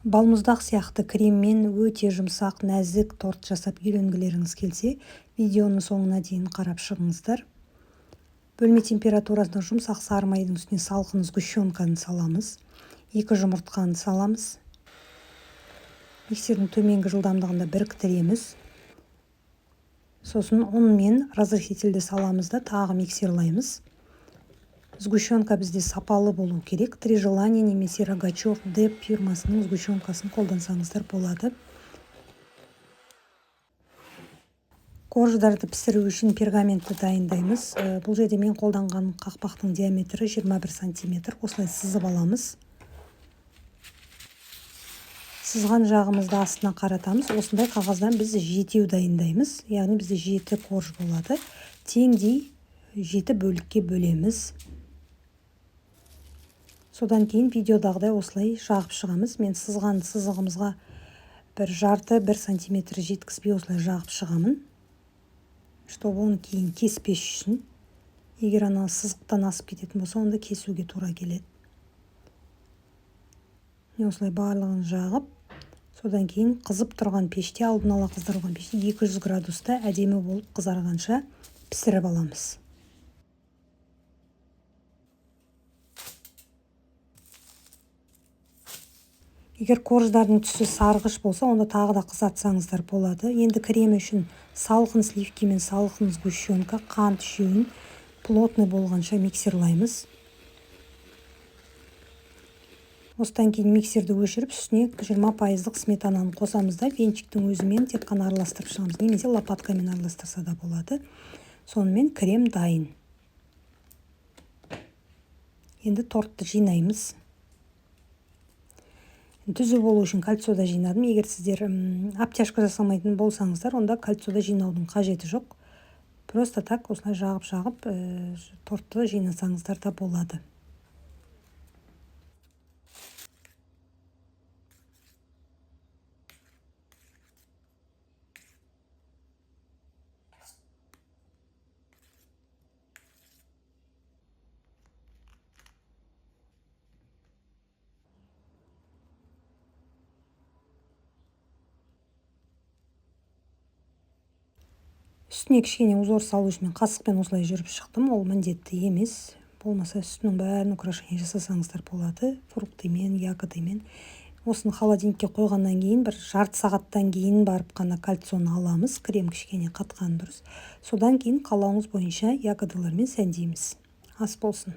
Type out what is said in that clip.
Балмұздақ сияқты креммен өте жұмсақ, нәзік торт жасап үйренгілеріңіз келсе, видеоның соңына дейін қарап шығыңыздар. Бөлме температурасында жұмсақ сары майдың үстіне салқын сгущенканы саламыз. 2 жұмыртқаны саламыз. Миксердің төменгі жылдамдығында біріктіреміз. Сосын ұн мен разрыхлительді саламыз да тағы миксерлаймыз. Сгущенка бізде сапалы болу керек. Три желания немесе Рогачев Деп фирмасының сгущенкасын қолдансаңыздар болады. Корждарды пісіру үшін пергаментті дайындаймыз. Бұл жерде мен қолданған қақпақтың диаметрі 21 сантиметр. Осылай сызып аламыз. Сызған жағымызды астына қаратамыз. Осындай қағаздан біз 7 дайындаймыз. Яғни бізде 7 корж болады. Теңдей 7 бөлікке бөлеміз. Содан кейін видеодағыдай осылай жағып шығамыз. Мен сызған сызығымызға бір жарты, бір сантиметр жеткізбей осылай жағып шығамын. Чтобы оны кейін кеспес үшін. Егер ана сызықтан асып кететін болса, онда кесуге тура келеді. Міне осылай барлығын жағып, содан кейін қызып тұрған пеште, алдын ала қыздырылған пеште 200 градуста әдемі болып қызарғанша пісіріп аламыз. Егер корждардың түсі сарғыш болса, онда тағы да қызартсаңыздар болады. Енді крем үшін салқын сливки мен салқын сгущенка, қант үшеуін плотный болғанша миксерлаймыз. Осыдан кейін миксерді өшіріп, үстіне жиырма пайыздық сметананы қосамыз да, венчиктің өзімен тек қана араластырып шығамыз. Немесе лопаткамен араластырса да болады. Сонымен крем дайын. Енді тортты жинаймыз. Түзу болу үшін кольцода жинадым. Егер сіздер обтяжка жасамайтын болсаңыздар, онда кольцода жинаудың қажеті жоқ. Просто так осылай жағып-жағып тортты жинасаңыздар да болады. Үстіне кішкене узор салу үшін мен қасықпен осылай жүріп шықтым. Ол міндетті емес. Болмаса үстінің бәрін украшение жасасаңыздар болады. Фруктымен, ягодымен. Осыны холодильникке қойғаннан кейін бір жарты сағаттан кейін барып қана кольцоны аламыз. Крем кішкене қатқан дұрыс. Содан кейін қалауыңыз бойынша ягодалармен сәндейміз. Ас болсын.